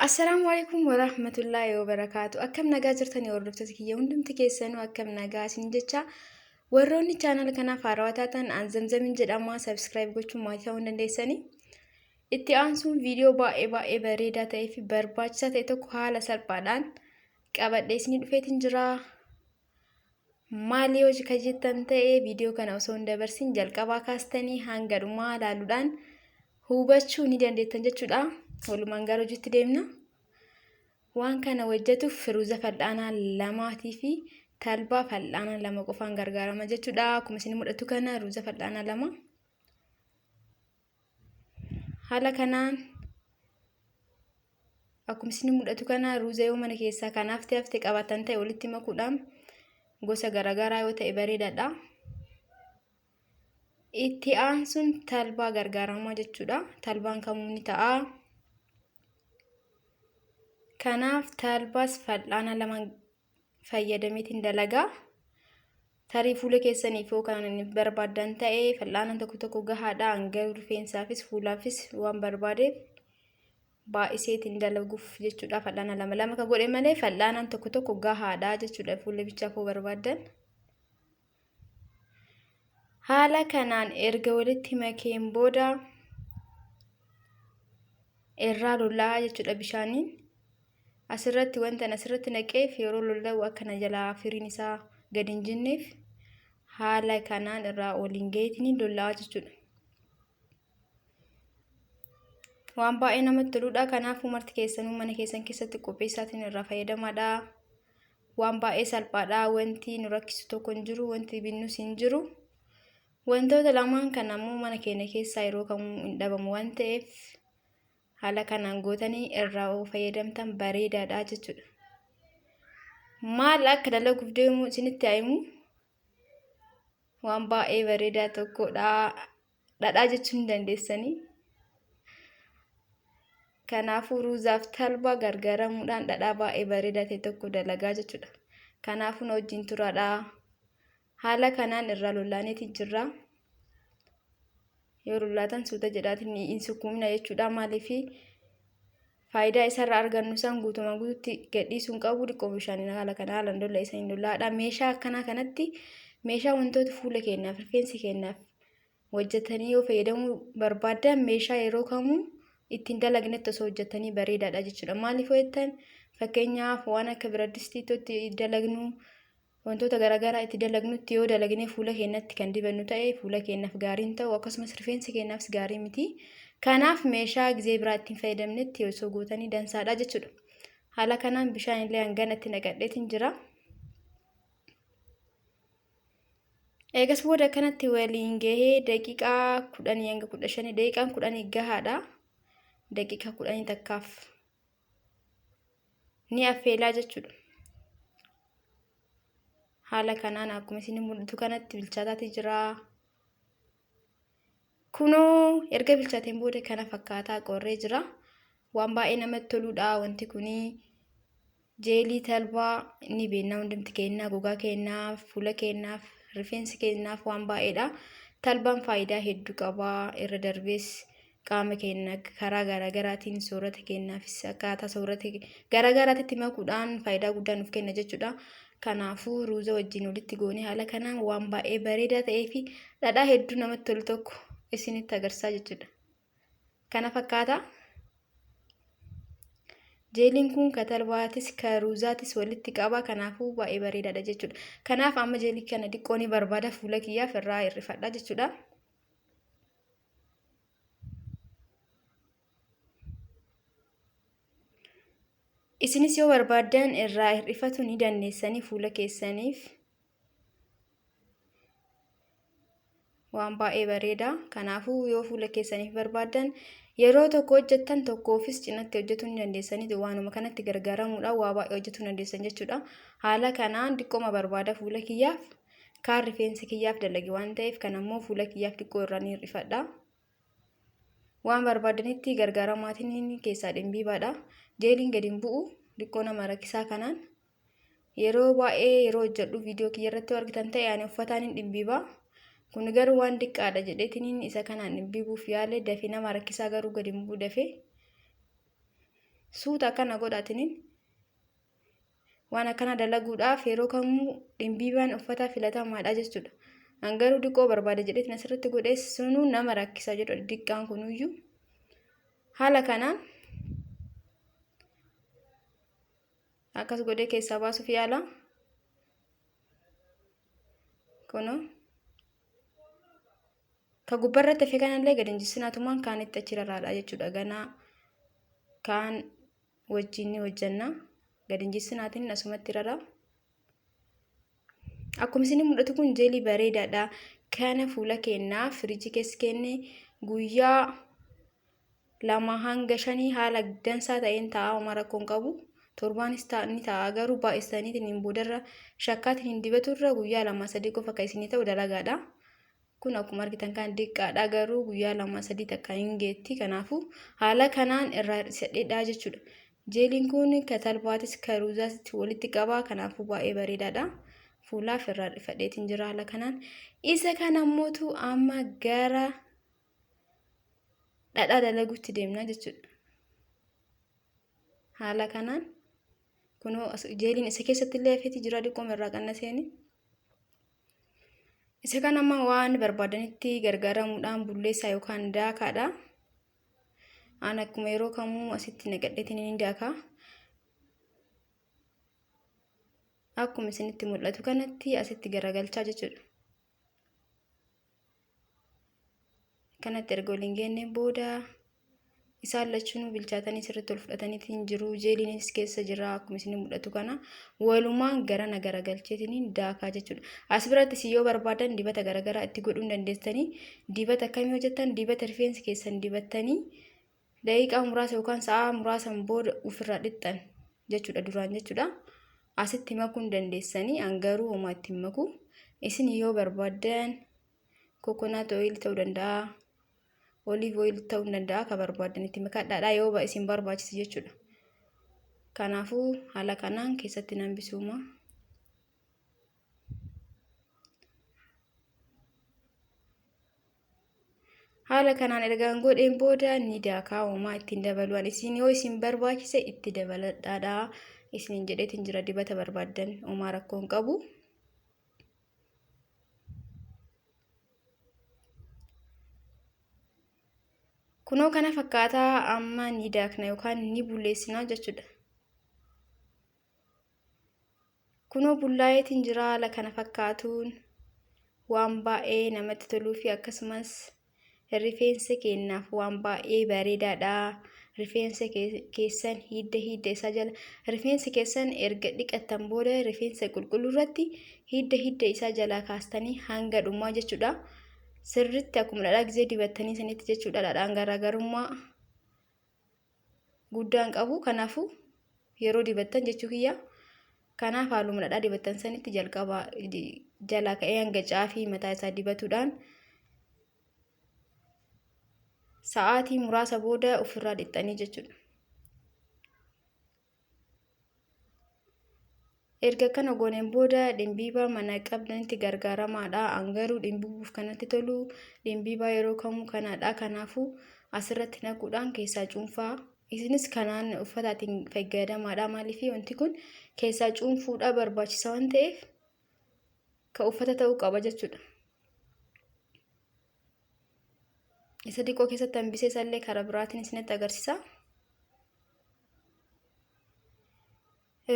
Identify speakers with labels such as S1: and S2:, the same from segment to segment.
S1: Assalaamu alaikum warahmatullaahi wabarakaatu. Akkam nagaa jirtanii hordoftoota kiyya hundumti keessanuu akkam nagaa isin jecha warroonni chaanala kanaaf haarawaa taatan an zamzamin jedhama subscribe gochuun maatii ta'uu hin dandeessanii. Itti aansuun viidiyoo baay'ee baay'ee bareedaa ta'ee fi barbaachisaa ta'e tokko haala salphaadhaan qabadhee isinii dhufeetiin jira. Maali yoo ka jettan ta'e viidiyoo kana osoo hin dabarsin jalqabaa kaastanii hanga dhumaa ilaaluudhaan hubachuu ni dandeettan jechuudha. Walumaan gara hojiitti deemna. Waan kana hojjetuuf ruuza fal'aanaa lamaatii fi talbaa fal'aanaa lama qofaan gargaarama jechuudha. Akkuma isin mul'atu kana ruuza fal'aanaa lama. Haala kanaan Akkuma isin mul'atu kana ruuza yoo mana keessaa kan hafte hafte qabaatan ta'e walitti makuudhaan gosa garaagaraa yoo ta'e bareedaadha. Itti aansuun talbaa gargaaramaa jechuudha. Talbaan kamuu ni ta'a. Kanaaf talbaas fal'aana lama fayyadameetiin dalagaa. Tarii fuula keessaniif yoo kan barbaaddan ta'e fal'aana tokko tokko gahaadha. Hanga rifeensaafis fuulaafis waan barbaadeef baay'iseetiin dalaguuf jechuudha. Fal'aana lama lama ka godhe malee fal'aanaan tokko tokko gahaadha jechuudha fuula bichaaf yoo barbaaddan. Haala kanaan erga walitti makeen booda irraa lola'aa jechuudha bishaaniin. Asirratti wanta asirratti naqeef yeroo lola'u akka na jalaa firiin isaa gadi hin jinneef haala kanaan irraa waliin gaheetiin lola'aa jechuudha. Waan baay'ee namatti toludha. Kanaafuu marti keessanuu mana keessan keessatti qopheessaatiin irraa fayyadamaadha. Waan baay'ee salphaadha. Wanti nu rakkisu tokko hin jiru. Wanti binnus hin jiru. Wantoota lamaan kana ammoo mana keenya keessaa yeroo kamuu hin dhabamu waan ta'eef haala kanaan gootanii irraa yoo fayyadamtan bareedaadha jechuudha. Maal akka dalaguuf deemu isinitti haa himu. Waan baay'ee bareedaa tokkodha. Dhadhaa jechuu ni dandeessanii. Kanaafuu ruuzaaf talbaa gargaaramuudhaan dhadhaa baay'ee bareedaa ta'e tokko dalagaa jechuudha. Kanaafuu na wajjin turaadha. Haala kanaan irraa lollaaneeti jirra. Yoo lollaatan suuta jedhaatiin hin sukkuumina jechuudha. Maaliif faayidaa isarraa argannu san guutumaan guututti gadhiisuu hin qabu. Xiqqoo bishaaniin haala kana haalaan lolla isa hin lollaadha. Meeshaa akkanaa kanatti meeshaa wantoota fuula keenyaaf rifeensi keenyaaf hojjetanii yoo fayyadamuu barbaaddan meeshaa yeroo kamuu ittiin dalagnetti osoo hojjetanii bareedaadha jechuudha. Maaliif yoo jettan fakkeenyaaf waan akka biraddistiitti dalagnu wantoota garaagaraa itti dalagnutti yoo dalagnee fuula keenyatti kan dibannu ta'e fuula keenyaaf gaarii hin ta'u akkasumas rifeensi keenyaafis gaarii miti. Kanaaf meeshaa gizee biraa ittiin fayyadamnetti osoo gootanii dansaadha jechuudha. Haala kanaan bishaan illee hanganatti naqadheetiin jira. Eegas booda akkanatti waliin gahee daqiiqaa 10 hanga 15 daqiiqaan 10 gahaadha. Daqiiqaa 10 takkaaf ni affeelaa jechuudha. Haala kanaan akkuma isin mul'atu kanatti bilchaataati jira. Kunoo erga bilchaateen booda kana fakkaataa qorree jira. Waan baay'ee namatti toludha wanti kuni. Jeelii talbaa ni beekna hundumti keenyaa gogaa keenyaaf, fuula keenyaaf, rifeensi keenyaaf waan baay'eedha. Talbaan faayidaa hedduu qaba. Irra darbees qaama keenya karaa garaagaraatiin soorata keenyaafis akkaataa soorata garaagaraatitti makuudhaan faayidaa guddaa nuuf kenna jechuudha. Kanaafuu ruuza wajjin walitti goonee haala kanaan waan baay'ee bareedaa ta'ee fi dhadhaa hedduu namatti tolu tokko isinitti agarsiisaa jechuudha. Kana fakkaata. Jeeliin kun ka talbaatis ka ruuzaatis walitti qaba kanaafuu baay'ee bareedaadha jechuudha. Kanaaf amma jeelii kana xiqqoo ni barbaada fuula kiyyaaf irraa hir'ifadha jechuudha. Isinis yoo barbaaddan irraa hir'ifatu ni dandeessanii fuula keessaniif. Waan baay'ee bareeda. Kanaafuu yoo fuula keessaniif barbaaddan yeroo tokko hojjettan tokkoofis cinatti hojjetuu ni dandeessanii waanuma kanatti gargaaramuudhaan waa baay'ee hojjetuu ni dandeessan jechuudha. Haala kanaan xiqqooma barbaada fuula kiyyaaf. Kaan rifeensa kiyyaaf dalage waan ta'eef kan ammoo fuula kiyyaaf xiqqoo irraa ni hir'ifadha. Waan barbaadanitti gargaaramaatiin keessaa dhimbiibaadha. Jeeliin gadi hin bu'u xiqqoo nama rakkisaa kanaan. Yeroo baay'ee yeroo hojjedhu viidiyoo kiyya irratti yoo argitan ta'e ani uffataan hin dhimbiiba. Kun garuu waan diqqaadha jedheetiin isa kanaan dhimbiibuuf yaale dafee nama rakkisaa garuu gadi hin bu'u dafee. Suuta akkana godhatiniin waan akkana dalaguudhaaf yeroo kamuu dhimbiibaan uffata filatamaadha jechuudha. An garuu diqqoo barbaada jedheetiin asirratti godhee sunuu nama rakkisa jedhu diqqaan kunuyyuu. Haala kanaan akkas godhee keessaa baasuuf yaala. Kunoo ka gubbaarratti hafe kanallee gadi hin jissinaatumaan kaanitti achi rarraadha jechuudha. Ganaa kaan wajjin ni hojjanna. Gadi hin jissinaatiin asumatti rara. Akkuma isin mul'atu kun jeelii bareedaadha. Kana fuula keenyaa firiijii keessa kenne guyyaa 2 hanga 5 haala dansaa ta'een taa'aa, homaa rakkoo hin qabu. Torbaanis ni ta'a, garuu baay'isaniitiin hin boodarra shakkaatiin hin dibaturra guyyaa 2-3 qofa akka isinii ta'u dalagaadha. Kun akkuma argitan kan diqqaadha, garuu guyyaa 2-3 takka hin geetti. Kanaafuu haala kanaan irraa hir'isadheedha jechuudha. Jeeliin kun ka talbaatis ka ruuzaas walitti qaba. Kanaafuu baay'ee bareedaadha. Fuulaaf irraa hir'ifadheetiin jira haala kanaan. Isa kana ammootu amma gara dhadhaa dalaguutti deemna jechuudha. Haala kanaan kunoo jeeliin isa keessatti illee hafeeti jira, dhiqooma irraa qannaseeni. Isa kana amma waan barbaadanitti gargaaramuudhaan bulleessaa yookaan daakaadha. An akkuma yeroo kamuu asitti naqadheetiin ni daakaa. Akkuma isinitti mul'atu kanatti asitti garagalchaa jechuudha. Kanatti erga waliin geennee booda isaan lachinuu bilchaatanii sirriitti ol fudhataniitiin jiru. Jeeliinis keessa jira akkuma isin mul'atu kana walumaan garana garagalcheetiin daakaa jechuudha. As biratti isin yoo barbaadan dibata garaagaraa itti godhuu hin dandeessanii. Dibata akkamii hojjettan? Dibata rifeensi keessan dibattanii daqiiqaa muraasa yookaan sa'aa muraasan booda ofirraa dhixxan jechuudha duraan jechuudha. Asitti makuu hin dandeessanii, an garuu homaa itti hin maku. Isin yoo barbaadan coconut oil ta'uu danda'a. Olive oil ta'uu danda'a, ka barbaadan itti makadhaadha yoo isin barbaachise jechuudha. Kanaafuu haala kanaan keessatti nan bisuuma. Haala kanaan ergaan godheen booda ni daakaa, homaa ittiin dabaluudhaan isin yoo isin barbaachise itti dabaladhaadha isiniin jedheetiin jira, dibata barbaaddan homaa rakkoo hin qabu. Kunoo kana fakkaataa, amma ni daakna yookaan ni bulleessinaa jechuudha. Kunoo bullaa'eetiin jira. Haala kana fakkaatuun waan baay'ee namatti toluu fi akkasumas rifeensa keenyaaf waan baay'ee bareedaadha. Rifeensa keessan hidda hidda isaa jala, rifeensa keessan erga dhiqattan booda rifeensa qulqulluu irratti hidda hidda isaa jalaa kaastanii hanga dhumaa jechuudha. Sirritti akkuma dhadhaa gizee dibattanii sanitti jechuudha. Dhadhaan garaagarummaa guddaan qabu. Kanaafuu yeroo dibattan jechuu kiyya. Kanaaf haaluma dhadhaa dibattan sanitti jalqaba jalaa ka'ee hanga caafii mataa isaa dibatuudhaan sa'aatii muraasa booda ofirraa dhixxanii jechuudha. Erga kana gooneen booda dhimbiibaa mana qabdanitti gargaaramaadha. An garuu dhimbiibuuf kanatti tolu dhimbiibaa yeroo kamuu kanaadha. Kanaafuu asirratti naquudhaan keessaa cuunfaa. Isinis kanaan uffataatiin fayyadamaadha. Maaliif wanti kun keessaa cuunfuudha barbaachisa waan ta'eef ka uffata ta'uu qaba jechuudha. Isa xiqqoo keessatti hambisee isallee karaa biraatiin isinitti agarsiisa.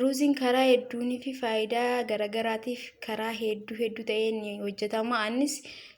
S1: Ruuziin karaa hedduunii fi faayidaa garagaraatiif karaa hedduu hedduu ta'een ni hojjetama. Anis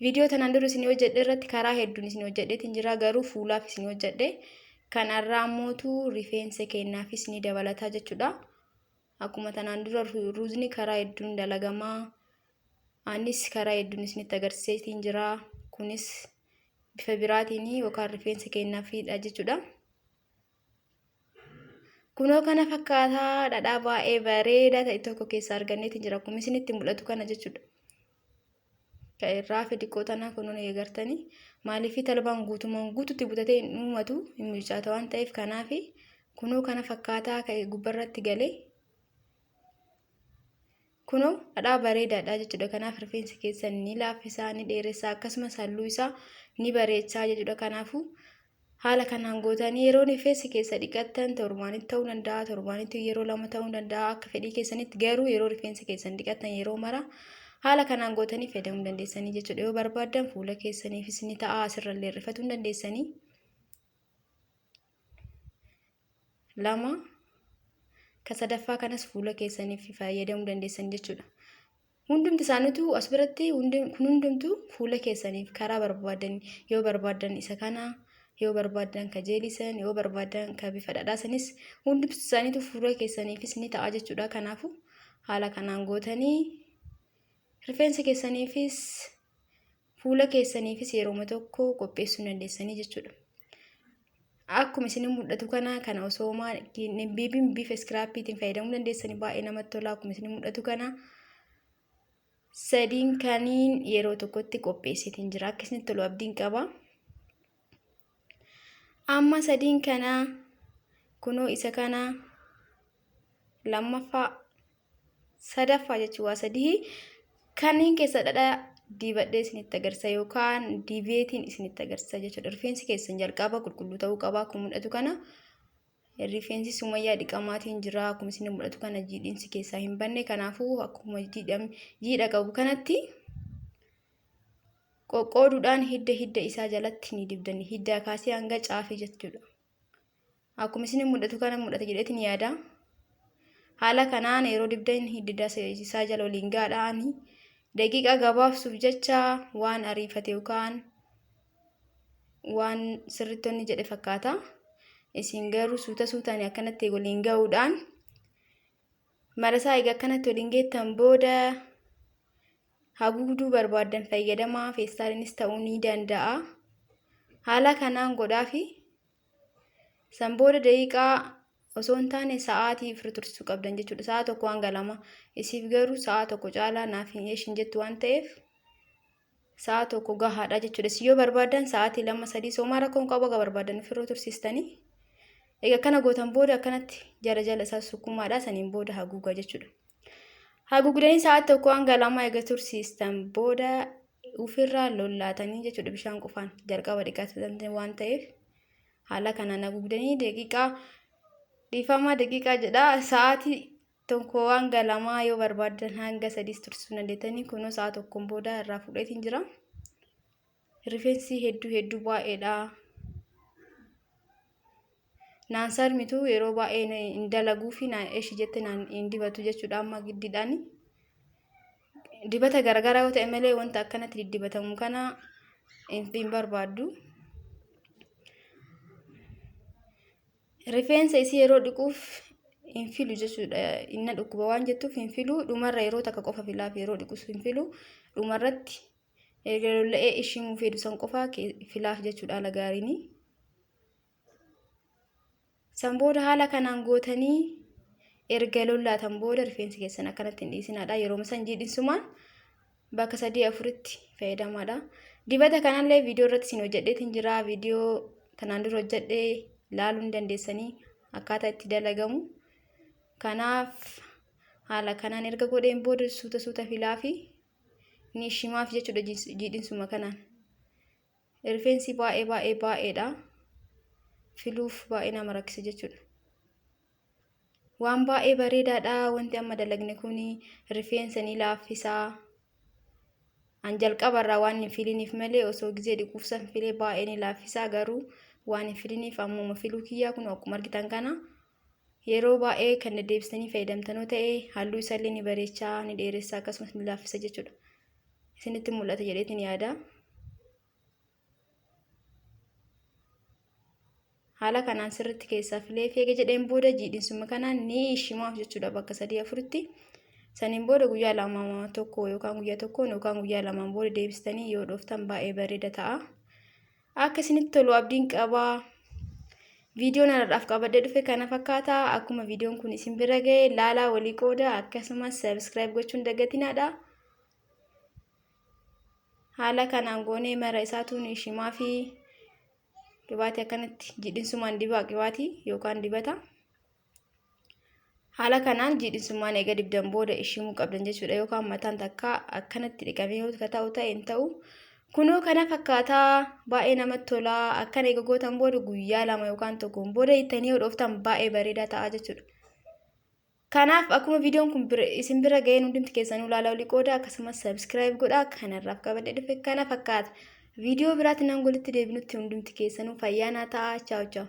S1: viidiyoo tanaan dura isin hojjedhe irratti karaa hedduun isin hojjedheetiin jira, garuu fuulaaf isin hojjedhe. Kan irraa ammootu rifeensa keenyaafis ni dabalataa jechuudha. Akkuma tanaan dura ruuzni karaa hedduun dalagamaa. Anis karaa hedduun isinitti agarsiiseetiin jira. Kunis bifa biraatiin yookaan rifeensa keenyaafidha jechuudha. Kunoo kana fakkaataa, dhadhaa baay'ee bareedaa ta'e tokko keessaa arganneetiin jira. Akkuma isinitti mul'atu kana jechuudha. Kan irraa fi xiqqoo tanaa kunuun eegartanii, maaliif talbaan guutumaan guututti butatee hin uumatu, hin bilchaata waan ta'eef. Kanaaf kunoo kana fakkaataa ka'e gubbarratti galee kunoo dhadhaa bareedaadha jechuudha. Kanaaf rifeensi keessan ni laaffisaa, ni dheeressaa, akkasumas halluu isaa ni bareechaa jechuudha. Kanaafuu Haala kanaan gootanii yeroo rifeensa keessa dhiqattan torbaanitti ta'uu danda'a, torbaanitti yeroo lama ta'uu danda'a, akka fedhii keessanitti garuu yeroo rifeensa keessan dhiqattan yeroo mara haala kanaan gootanii fayyadamuu dandeessanii jechuudha. Yoo barbaaddan fuula keessaniifis ni ta'a, asirrallee rifatuu hin dandeessanii. Lama ka sadaffaa kanas fuula keessaniif fayyadamuu dandeessan jechuudha. Hundumti isaaniitu as biratti kun hundumtu fuula keessaniif karaa barbaadan yoo barbaadan isa kana yoo barbaadan ka jeelisan yoo barbaadan ka bifa dhadhaasanis hundumti isaaniitu fuula keessaniifis ni ta'a jechuudha. Kanaafuu haala kanaan gootanii rifeensa keessaniifis fuula keessaniifis yeroo tokko qopheessuu dandeessanii jechuudha. Akkuma isin mul'atu kana osoo biibiin bifa iskiraappiitiin fayyadamuu dandeessanii baay'ee namatti tola. Akkuma isin mul'atu kana sadiin kaniin yeroo tokkotti qopheessitiin jira. Akka isinitti tolu abdiin qaba. Amma sadiin kana kunoo isa kana lammaffaa sadaffaa jechuun waa sadii kanneen keessa dhadhaa dibadhee isinitti agarsiisa yookaan dibeetiin isinitti agarsiisa jechuudha. Rifeensi keessan jalqaba qulqulluu ta'uu qaba. Akkuma mul'atu kana rifeensi sumayyaa dhiqamaatiin jira. Akkuma isin mul'atu kana jiidhinsi keessaa hin banne. Kanaafuu akkuma jiidha qabu kanatti qoqqooduudhaan hidda hidda isaa jalatti ni dibdanni. Hidda kaasee hanga caafii jechuudha. Akkuma isin mul'atu kana mul'ata jedheetiin yaada. Haala kanaan yeroo dibdan hidda isaa jala waliin gaadhaani. Daqiiqaa gabaabsuuf jecha waan ariifate yookaan waan sirriitti jedhe fakkaata. Isin garuu suuta suutaan akkanatti waliin ga'uudhaan marasaa egaa akkanatti waliin geettan booda haguugduu barbaaddan fayyadamaa, feestaaliinis ta'uu ni danda'a. Haala kanaan godhaafi san booda daqiiqaa osoo hin taane sa'aatii ofirra tursiisuu qabdan jechuudha. Sa'a 1 hanga 2. Isiif garuu sa'a 1 caalaa naaf hin eeshin jettu waan ta'eef sa'a 1 gahaadha jechuudha. Isin yoo barbaaddan sa'aatii 2 3 soomaa rakkoon qabu akka barbaaddan ofirra tursiistanii. Egaa akkana gootan booda akkanatti jala jala isaa sukkumaadha. Saniin booda haguugaa jechuudha. Haguugdanii sa'aatii 1 hanga 2 egaa tursiistan booda ofirraa lollaatanii jechuudha. Bishaan qofaan jalqaba dhiqatan waan ta'eef haala kanaan haguugdanii daqiiqaa dhiifamaa daqiiqaa jedha sa'aatii 1 hanga 2 yoo barbaaddan hanga 3 tursiisuu dandeettanii. Kunoo sa'a 1 booda irraa fuudheetiin jira. Rifeensi hedduu hedduu baay'eedha. Naan sarmitu yeroo baay'ee hin dalaguu fi naan eeshi jette naan hin dibatu jechuudha. Amma giddiidhaan dibata garaagaraa yoo ta'e malee wanta akkanatti diddibatamu kana hin barbaaddu. Rifeensa isii yeroo dhiquuf hin filu jechuudha. Inna dhukkuba waan jettuuf hin filu. Dhumarra yeroo takka qofa filaaf yeroo dhiqus hin filu. Dhumarratti erga lolla'ee ishii mufeedu san qofaa filaaf jechuudha haala gaariini. San booda haala kanaan gootanii erga lollaatan booda rifeensi keessan akkanatti hin dhiisinaadha. Yeroo san jiidhinsumaan bakka 3 4tti fayyadamaadha. Dibata kanallee viidiyoo irratti isin hojjedheetiin jira. Viidiyoo tanaan dura hojjedhee ilaaluu ni dandeessanii akkaataa itti dalagamu. Kanaaf haala kanaan erga godheen booda suuta suuta filaafi ni shimaaf jechuudha jiidhinsuma kanaan. Rifeensi baay'ee baay'ee baay'eedha. Filuuf baay'ee nama rakkisa jechuudha. Waan baay'ee bareedaadha wanti amma dalagne kuni rifeensa ni laaffisaa. An jalqabarraa waan hin filiniif malee osoo gizee dhiquuf san filee baay'ee ni laaffisaa garuu waan hin filiniif ammuma filuu kiyyaa kun akkuma argitan kana yeroo baay'ee kan deddeebistanii fayyadamtanoo ta'e halluu isaallee ni bareechaa ni dheeressaa akkasumas ni laaffisa jechuudha. Isinitti mul'ata jedheetiin yaada. Haala kanaan sirriitti keessaa filee feege jedheen booda jiidhinsuma kanaan ni shimaaf jechuudha bakka 3 4tti. Saniin booda guyyaa 2 1 yookaan guyyaa 1 yookaan guyyaa 2 booda deebistanii yoo dhooftan baay'ee bareeda ta'a. Akka isinitti tolu abdiin qaba. Viidiyoon har'aaf qabadhee dhufe kana fakkaata. Akkuma viidiyoon kun isin bira ga'e laalaa walii qooda akkasumas sabiskiraayib gochuun dagatinaadha. Haala kanaan goonee mara isaatuun shimaa fi qibaatii akkanatti jiidhinsumaan dibaa qibaatii yookaan dibata. Haala kanaan jiidhinsummaan eega dibdan booda ishimuu qabdan jechuudha. Yookaan mataan takka akkanatti dhiqamee yoo ta'u ta'e hin ta'u. Kunoo kana fakkaataa, baay'ee namatti tolaa. Akkana eega gootan booda guyyaa 2 yookaan 1n booda hittanii yoo dhooftan baay'ee bareedaa ta'a jechuudha. Kanaaf akkuma viidiyoon kun isin bira ga'een hundumti keessanuu ilaalaa, olii qooda, akkasumas subscribe godhaa. Kanarraaf qabadhee dhufe kana fakkaata. Viidiyoo biraatti nan walitti deebinutti hundumti keessanuu fayyaa naa ta'a. Ciao ciao.